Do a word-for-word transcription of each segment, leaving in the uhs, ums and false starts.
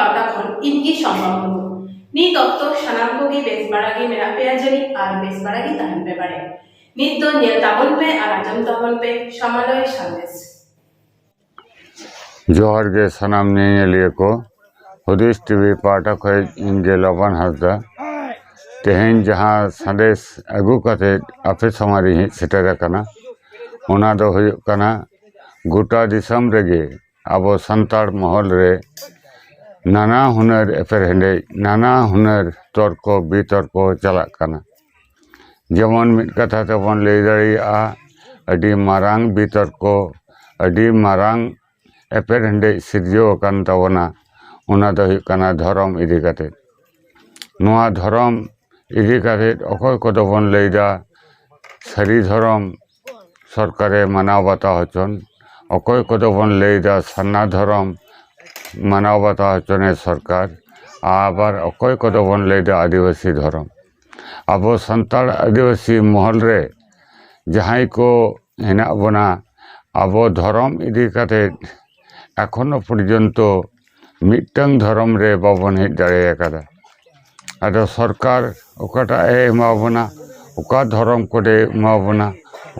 ᱯᱟᱦᱴᱟ ᱠᱷᱚᱱ ᱤᱧ ᱜᱮ ᱥᱚᱢᱵᱷᱟᱵ ᱢᱩᱨᱢᱩ᱾ ᱱᱤᱛ ᱚᱠᱛᱚ ᱥᱟᱱᱟᱢ ᱠᱚᱜᱮ ᱵᱮᱥ ᱵᱟᱲᱟ ᱜᱮ ᱢᱮᱱᱟᱜ ᱯᱮᱭᱟ ᱡᱟᱹᱱᱤᱡ ᱟᱨ ᱵᱮᱥ ᱵᱟᱲᱟ ᱜᱮ ᱛᱟᱦᱮᱱ ᱯᱮ ᱵᱟᱲᱮ᱾ ᱱᱤᱛ ᱫᱚ ᱧᱮᱞ ᱛᱟᱵᱚᱱ ᱯᱮ ᱟᱨ ᱟᱸᱡᱚᱢ ᱛᱟᱵᱚᱱ ᱯᱮ ᱥᱟᱢᱟᱞᱚᱭ ᱥᱟᱸᱫᱮᱥ᱾ ᱡᱚᱦᱟᱨ ᱜᱮ ᱥᱟᱱᱟᱢ ᱧᱮᱧᱮᱞᱤᱭᱟᱹ ᱠᱚ᱾ ᱦᱩᱫᱤᱥ ᱴᱤᱵᱷᱤ ᱯᱟᱦᱴᱟ ᱠᱷᱚᱱ ᱤᱧ ᱜᱮ ᱞᱚᱵᱟᱱ ᱦᱟᱸᱥᱫᱟ᱾ ᱛᱮᱦᱮᱧ ᱡᱟᱦᱟᱸ ᱥᱟᱸᱫᱮᱥ ᱟᱹᱜᱩ ᱠᱟᱛᱮ ᱟᱯᱮ ᱥᱟᱢᱟᱝ ᱨᱤᱧ ᱦᱮᱡ ᱥᱮᱴᱮᱨ ᱟᱠᱟᱱᱟ, ᱚᱱᱟ ᱫᱚ ᱦᱩᱭᱩᱜ ᱠᱟᱱᱟ, ᱜᱚᱴᱟ ᱫᱤᱥᱚᱢ ᱨᱮᱜᱮ ᱟᱵᱚ ᱥᱟᱱᱛᱟᱲ ᱢᱚᱦᱚᱞ ᱨᱮ ᱱᱟᱱᱟ ᱦᱩᱱᱟᱹᱨ ᱮᱯᱮᱨᱦᱮᱸᱰᱮᱡ, ᱱᱟᱱᱟ ᱦᱩᱱᱟᱹᱨ ᱛᱚᱨᱠᱚ ᱵᱤᱛᱚᱨᱠᱚ ᱪᱟᱞᱟᱜ ᱠᱟᱱᱟ᱾ ᱡᱮᱢᱚᱱ ᱢᱤᱫ ᱠᱟᱛᱷᱟ ᱛᱮᱵᱚᱱ ᱞᱟᱹᱭ ᱫᱟᱲᱮᱭᱟᱜᱼᱟ, ᱟᱹᱰᱤ ᱢᱟᱨᱟᱝ ᱵᱤᱛᱚᱨᱠᱚ, ᱟᱹᱰᱤ ᱢᱟᱨᱟᱝ ᱮᱯᱮᱨᱦᱮᱸᱰᱮᱡ ᱥᱤᱨᱡᱟᱹᱣ ᱟᱠᱟᱱ ᱛᱟᱵᱚᱱᱟ᱾ ᱚᱱᱟ ᱫᱚ ᱦᱩᱭᱩᱜ ᱠᱟᱱᱟ ᱫᱷᱚᱨᱚᱢ ᱤᱫᱤ ᱠᱟᱛᱮ᱾ ᱱᱚᱣᱟ ᱫᱷᱚᱨᱚᱢ ᱤᱫᱤ ᱠᱟᱛᱮ ᱚᱠᱚᱭ ᱠᱚᱫᱚ ᱵᱚᱱ ᱞᱟᱹᱭᱫᱟ ᱥᱟᱹᱨᱤ ᱫᱷᱚᱨᱚᱢ ᱥᱚᱨᱠᱟᱨᱮ ᱢᱟᱱᱟᱣ ᱵᱟᱛᱟᱣ ᱦᱚᱪᱚᱱ, ᱚᱠᱚᱭ ᱠᱚᱫᱚ ᱵᱚᱱ ᱞᱟᱹᱭᱫᱟ ᱥᱟᱨᱱᱟ ᱫᱷᱚᱨᱚᱢ ᱢᱟᱱᱟᱣ ᱵᱟᱛᱟᱣ ᱦᱚᱪᱚᱱᱮ ᱥᱚᱨᱠᱟᱨ, ᱟᱵᱟᱨ ᱚᱠᱚᱭ ᱠᱚᱫᱚ ᱵᱚᱱ ᱞᱟᱹᱭᱫᱟ ᱟᱹᱫᱤᱵᱟᱹᱥᱤ ᱫᱷᱚᱨᱚᱢ᱾ ᱟᱵᱚ ᱥᱟᱱᱛᱟᱲ ᱟᱹᱫᱤᱵᱟᱹᱥᱤ ᱢᱚᱦᱚᱞ ᱨᱮ ᱡᱟᱦᱟᱸᱭ ᱠᱚ ᱦᱮᱱᱟᱜ ᱵᱚᱱᱟ, ᱟᱵᱚ ᱫᱷᱚᱨᱚᱢ ᱤᱫᱤ ᱠᱟᱛᱮ ᱮᱠᱷᱚᱱᱳ ᱯᱚᱨᱡᱚᱱᱛᱚ ᱢᱤᱫᱴᱟᱝ ᱫᱷᱚᱨᱚᱢ ᱨᱮ ᱵᱟᱵᱚᱱ ᱦᱮᱡ ᱫᱟᱲᱮ ᱟᱠᱟᱫᱟ᱾ ᱟᱫᱚ ᱥᱚᱨᱠᱟᱨ ᱚᱠᱟᱴᱟᱜ ᱮ ᱮᱢᱟ ᱵᱚᱱᱟ, ᱚᱠᱟ ᱫᱷᱚᱨᱚᱢ ᱠᱳᱰᱮ ᱮᱢᱟ ᱵᱚᱱᱟ,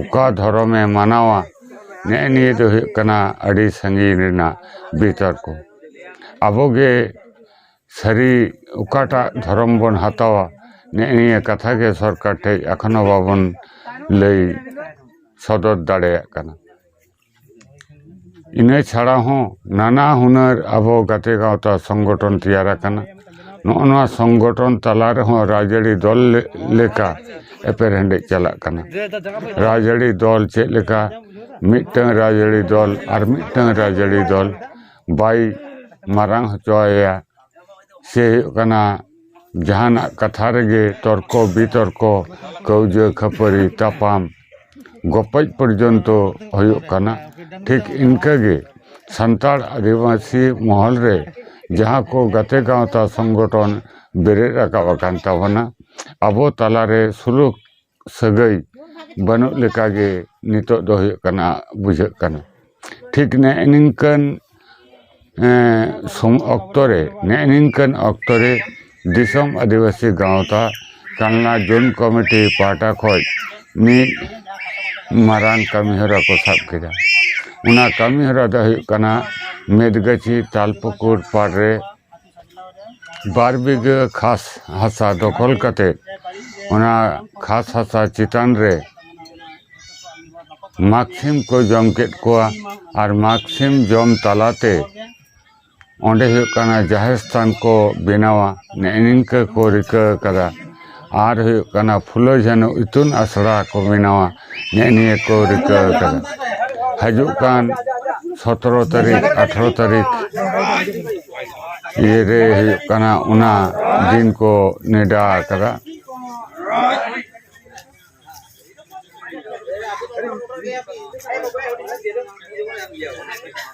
ᱚᱠᱟ ᱫᱷᱚᱨᱚᱢᱮ ᱢᱟᱱᱟᱣᱟ, ᱱᱮᱜᱼᱮ ᱱᱤᱭᱟᱹ ᱫᱚ ᱦᱩᱭᱩᱜ ᱠᱟᱱᱟ ᱟᱹᱰᱤ ᱥᱟᱺᱜᱤᱧ ᱨᱮᱱᱟᱜ ᱵᱤᱛᱚᱨᱠᱚ᱾ ᱟᱵᱚᱜᱮ ᱥᱟᱹᱨᱤ ᱚᱠᱟᱴᱟᱜ ᱫᱷᱚᱨᱚᱢ ᱵᱚᱱ ᱦᱟᱛᱟᱣᱟ, ᱱᱮᱜᱼᱮ ᱱᱤᱭᱟᱹ ᱠᱟᱛᱷᱟ ᱜᱮ ᱥᱚᱨᱠᱟᱨ ᱴᱷᱮᱡ ᱮᱠᱷᱚᱱᱳ ᱵᱟᱵᱚᱱ ᱞᱟᱹᱭ ᱥᱚᱫᱚᱨ ᱫᱟᱲᱮᱭᱟᱜ ᱠᱟᱱᱟ᱾ ᱤᱱᱟᱹ ᱪᱷᱟᱲᱟ ᱦᱚᱸ ᱱᱟᱱᱟ ᱦᱩᱱᱟᱹᱨ ᱟᱵᱚ ᱜᱟᱛᱮ ᱜᱟᱶᱛᱟ ᱥᱚᱝᱜᱚᱴᱷᱚᱱ ᱛᱮᱭᱟᱨ ᱟᱠᱟᱱᱟ᱾ ᱱᱚᱜᱼᱚ ᱱᱚᱣᱟ ᱥᱚᱝᱜᱚᱴᱷᱚᱱ ᱛᱟᱞᱟ ᱨᱮᱦᱚᱸ ᱨᱟᱡᱽᱟᱹᱨᱤ ᱫᱚᱞ ᱞᱮ-, ᱞᱮᱠᱟ ᱮᱯᱮᱨᱦᱮᱸᱰᱮᱡ ᱪᱟᱞᱟᱜ ᱠᱟᱱᱟ᱾ ᱨᱟᱡᱽᱟᱹᱨᱤ ᱫᱚᱞ ᱪᱮᱫ ᱞᱮᱠᱟ ᱢᱤᱫᱴᱟᱝ ᱨᱟᱡᱽᱟᱹᱨᱤ ᱫᱚᱞ ᱟᱨ ᱢᱤᱫᱴᱟᱝ ᱨᱟᱡᱽᱟᱹᱨᱤ ᱫᱚᱞ ᱵᱟᱭ ᱢᱟᱨᱟᱝ ᱦᱚᱪᱚᱣᱟᱭᱟ, ᱥᱮ ᱦᱩᱭᱩᱜ ᱠᱟᱱᱟ ᱡᱟᱦᱟᱱᱟᱜ ᱠᱟᱛᱷᱟ ᱨᱮᱜᱮ ᱛᱚᱨᱠᱚ ᱵᱤᱛᱚᱨᱠᱚ, ᱠᱟᱹᱣᱡᱟᱹ ᱠᱷᱟᱹᱯᱟᱹᱨᱤ ᱛᱟᱯᱟᱢ, ᱜᱚᱯᱚᱡ ᱯᱚᱨᱡᱚᱱᱛᱚ ᱦᱩᱭᱩᱜ ᱠᱟᱱᱟ᱾ ᱴᱷᱤᱠ ᱤᱱᱠᱟᱹᱜᱮ ᱥᱟᱱᱛᱟᱲ ᱟᱹᱫᱤᱵᱟᱹᱥᱤ ᱢᱚᱦᱚᱞ ᱨᱮ ᱡᱟᱦᱟᱸ ᱠᱚ ᱜᱟᱛᱮ ᱜᱟᱶᱛᱟ ᱥᱚᱝᱜᱚᱴᱷᱚᱱ ᱵᱮᱨᱮᱫ ᱨᱟᱠᱟᱵ ᱟᱠᱟᱱ ᱛᱟᱵᱚᱱᱟ, ᱟᱵᱚ ᱛᱟᱞᱟᱨᱮ ᱥᱩᱞᱩᱠ ᱥᱟᱹᱜᱟᱹᱭ ᱵᱟᱹᱱᱩᱜ ᱞᱮᱠᱟᱜᱮ ᱱᱤᱛᱚᱜ ᱫᱚ ᱦᱩᱭᱩᱜ ᱠᱟᱱᱟ, ᱵᱩᱡᱷᱟᱹᱜ ᱠᱟᱱᱟ᱾ ᱴᱷᱤᱠ ᱱᱮᱜᱼᱮ ᱱᱤᱝᱠᱟᱹᱱ ᱮᱸ, ᱥᱚᱢ-, ᱚᱠᱛᱚ ᱨᱮ, ᱱᱮᱜᱼᱮ ᱱᱤᱝᱠᱟᱹᱱ ᱚᱠᱛᱚ ᱨᱮ ᱫᱤᱥᱚᱢ ᱟᱹᱫᱤᱵᱟᱹᱥᱤ ᱜᱟᱶᱛᱟ ᱠᱟᱞᱱᱟ ᱡᱳᱱ ᱠᱚᱢᱤᱴᱤ ᱯᱟᱦᱴᱟ ᱠᱷᱚᱱ ᱢᱤᱫ ᱢᱟᱨᱟᱝ ᱠᱟᱹᱢᱤᱦᱚᱨᱟ ᱠᱚ ᱥᱟᱵ ᱠᱮᱫᱟ᱾ ᱚᱱᱟ ᱠᱟᱹᱢᱤᱦᱚᱨᱟ ᱫᱚ ᱦᱩᱭᱩᱜ ᱠᱟᱱᱟ, ᱢᱮᱫᱜᱟᱹᱪᱷᱤ ᱛᱟᱞᱯᱩᱠᱩᱨ ᱯᱟᱲ ᱨᱮ ᱵᱟᱨ ᱵᱤᱜᱷᱟᱹ ᱠᱷᱟᱥ ᱦᱟᱥᱟ ᱫᱚᱠᱷᱚᱞ ᱠᱟᱛᱮ, ᱚᱱᱟ ᱠᱷᱟᱥ ᱦᱟᱥᱟ ᱪᱮᱛᱟᱱ ᱨᱮ ᱢᱟᱜᱽ ᱥᱤᱢ ᱠᱚ ᱡᱚᱢ ᱠᱮᱫ ᱠᱚᱣᱟ᱾ ᱟᱨ ᱢᱟᱜᱽ ᱥᱤᱢ ᱡᱚᱢ ᱛᱟᱞᱟᱛᱮ ᱚᱸᱰᱮ ᱦᱩᱭᱩᱜ ᱠᱟᱱᱟ ᱡᱟᱦᱮᱨ ᱛᱷᱟᱱ ᱠᱚ ᱵᱮᱱᱟᱣᱟ, ᱱᱮᱜᱼᱮ ᱱᱤᱝᱠᱟᱹ ᱠᱚ ᱨᱤᱠᱟᱹ ᱟᱠᱟᱫᱟ᱾ ᱟᱨ ᱦᱩᱭᱩᱜ ᱠᱟᱱᱟ ᱯᱷᱩᱞᱳ ᱡᱷᱟᱱᱳ ᱤᱛᱩᱱ ᱟᱥᱲᱟ ᱠᱚ ᱵᱮᱱᱟᱣᱟ, ᱱᱮᱜᱼᱮ ᱱᱤᱭᱟᱹ ᱠᱚ ᱨᱤᱠᱟᱹ ᱟᱠᱟᱫᱟ᱾ ᱦᱤᱡᱩᱜ ᱠᱟᱱ ᱥᱚᱛᱨᱚ ᱛᱟᱹᱨᱤᱠᱷ, ᱟᱴᱷᱨᱚ ᱛᱟᱹᱨᱤᱠᱷ ᱤᱭᱟᱹ ᱨᱮ ᱦᱩᱭᱩᱜ ᱠᱟᱱᱟ, ᱚᱱᱟ ᱫᱤᱱ ᱠᱚ ᱱᱮᱰᱟ ᱟᱠᱟᱫᱟ᱾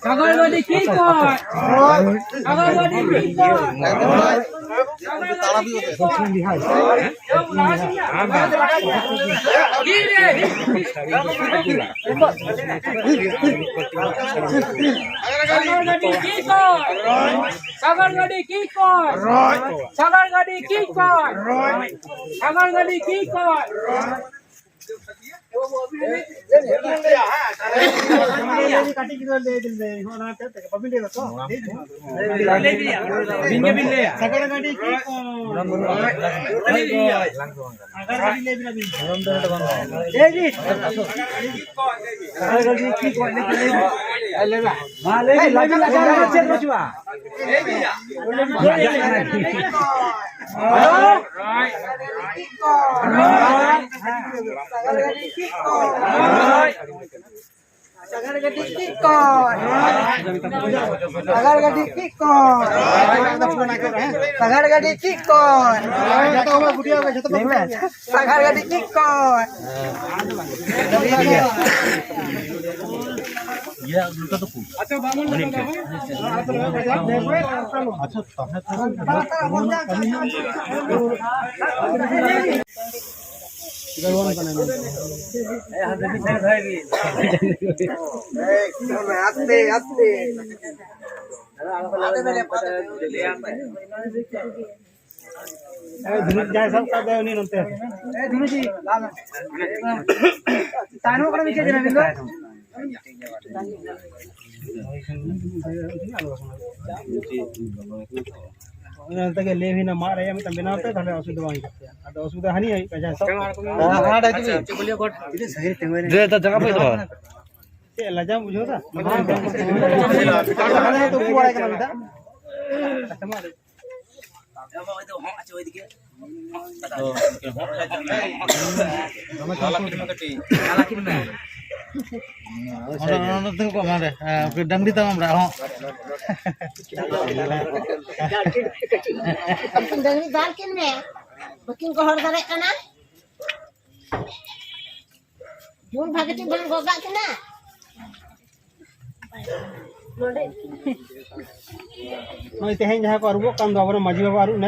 ᱥᱟᱜᱟᱲ ᱜᱟᱹᱰᱤ ᱠᱤ ᱠᱚᱭ? ᱥᱟᱜᱟᱲ ᱜᱟᱹᱰᱤ ᱠᱤ ᱠᱚᱭ? ᱥᱟᱜᱟᱲ ᱜᱟᱹᱰᱤ ᱠᱤ ᱠᱚᱭ? ᱥᱟᱜᱟᱲ ᱜᱟᱹᱰᱤ ᱠᱤ ᱠᱚᱭ? ᱥᱟᱜᱟᱲ ᱜᱟᱹᱰᱤ ᱠᱤ ᱠᱚᱭ? ᱥᱟᱜᱟᱲ ᱜᱟᱹᱰᱤ ᱠᱤ ᱠᱚᱭ? ᱠᱟᱹᱴᱤᱡ ᱜᱤᱫᱽᱨᱟᱹ ᱞᱟᱹᱭ ᱫᱤᱱ ᱞᱟᱹᱭ ᱦᱚᱸ ᱚᱱᱟ ᱛᱮ ᱵᱟᱹᱵᱤᱱ ᱞᱟᱹᱭ ᱫᱟ ᱛᱚ? ᱞᱟᱹᱭ ᱵᱤᱱ᱾ ᱟᱹᱵᱤᱱ ᱜᱮᱵᱤᱱ ᱞᱟᱹᱭᱟ᱾ ᱥᱟᱜᱟᱲ ᱜᱟᱹᱰᱤ ᱠᱤ ᱠᱚ? ᱞᱟᱹᱭ ᱵᱤᱱ᱾ ᱥᱟᱜᱟᱲ ᱜᱟᱹᱰᱤ ᱞᱟᱹᱭ ᱵᱤᱱ ᱟᱹᱵᱤᱱ᱾ ᱞᱟᱹᱭ ᱵᱤᱱ᱾ ᱥᱟᱜᱟᱲ ᱜᱟᱹᱰᱤ ᱠᱤ ᱠᱚ? ᱞᱟᱹᱭ ᱵᱤᱱ᱾ ᱢᱟ ᱞᱟᱹᱭ ᱵᱤᱱ, ᱞᱟᱹᱭ ᱵᱤᱱ, ᱞᱟᱹᱭ ᱵᱤᱱ, ᱪᱮᱫ ᱵᱟᱹᱪᱩᱜᱼᱟ? ᱥᱟᱜᱟᱲ ᱜᱟᱹᱰᱤ ᱠᱤ ᱠᱚᱭ? ᱥᱟᱜᱟᱲ ᱜᱟᱹᱰᱤ ᱠᱤ ᱠᱚᱭ? ᱥᱟᱜᱟᱲ ᱜᱟᱹᱰᱤ ᱠᱤ ᱠᱚᱭ? ᱥᱟᱜᱟᱲ ᱜᱟᱹᱰᱤ ᱠᱤ ᱠᱚᱭ? ᱟᱥᱛᱮ, ᱟᱥᱛᱮ᱾ ᱫᱷᱩᱱᱩ ᱡᱟᱦᱟᱸᱭ ᱥᱟᱵ ᱠᱟᱜ ᱫᱚ ᱩᱱᱤ ᱱᱚᱱᱛᱮ᱾ ᱛᱟᱭᱱᱚᱢ ᱠᱟᱱᱟ ᱢᱤᱫᱴᱮᱡ ᱡᱮᱱᱟ ᱢᱮᱱᱫᱚ᱾ ᱚᱱᱟ ᱛᱮᱜᱮ ᱞᱟᱹᱭ ᱦᱩᱭᱱᱟ, ᱢᱟᱜ ᱨᱮᱭᱟᱜ ᱢᱤᱫᱴᱟᱝ ᱵᱮᱱᱟᱣ ᱯᱮ, ᱛᱟᱦᱞᱮ ᱚᱥᱩᱵᱤᱫᱷᱟ ᱵᱟᱝ ᱦᱩᱭᱩᱜ ᱛᱟᱯᱮᱭᱟ᱾ ᱟᱫᱚ ᱚᱥᱩᱵᱤᱫᱷᱟ ᱦᱟᱹᱱᱤ ᱦᱩᱭᱩᱜ ᱠᱟᱱᱟ, ᱡᱟᱦᱟᱸᱭ ᱥᱟᱵ ᱠᱟᱜ ᱠᱟᱱᱟ᱾ ᱫᱮ, ᱫᱮ, ᱡᱟᱸᱜᱟ ᱯᱮ ᱫᱚᱦᱚ᱾ ᱪᱮᱫ ᱞᱟᱡᱟᱣ ᱵᱩᱡᱷᱟᱹᱣ ᱫᱟ? ᱦᱟᱱᱟ ᱦᱚᱸᱛᱚ ᱩᱠᱩ ᱵᱟᱲᱟᱭ ᱠᱟᱱᱟ ᱢᱤᱫ ᱫᱷᱟᱣ᱾ ᱚᱸᱰᱮ, ᱚᱸᱰᱮ, ᱚᱸᱰᱮ ᱛᱤᱸᱜᱩ ᱠᱚᱜ ᱢᱮ ᱚᱸᱰᱮ᱾ ᱦᱮᱸ, ᱩᱱᱠᱩ ᱰᱟᱝᱨᱤ ᱛᱟᱲᱟᱢ ᱨᱮ ᱦᱚᱸ᱾ ᱰᱟᱝᱨᱤ ᱫᱟᱞ ᱠᱤᱱ ᱢᱮ, ᱵᱟᱹᱠᱤᱱ ᱜᱚᱦᱚᱲ ᱫᱟᱲᱮᱭᱟᱜ ᱠᱟᱱᱟ᱾ ᱡᱩᱱ ᱵᱷᱟᱜᱮ ᱴᱷᱤᱠ ᱵᱟᱝ ᱜᱚᱜ ᱠᱟᱜ ᱠᱤᱱᱟ᱾ ᱱᱚᱜᱼᱚᱭ ᱛᱮᱦᱮᱧ ᱡᱟᱦᱟᱸ ᱠᱚ ᱟᱹᱨᱩᱵᱚᱜ ᱠᱟᱱ ᱫᱚ ᱟᱵᱚᱨᱮᱱ ᱢᱟᱹᱡᱷᱤ ᱵᱟᱵᱟ ᱟᱹᱨᱩᱵ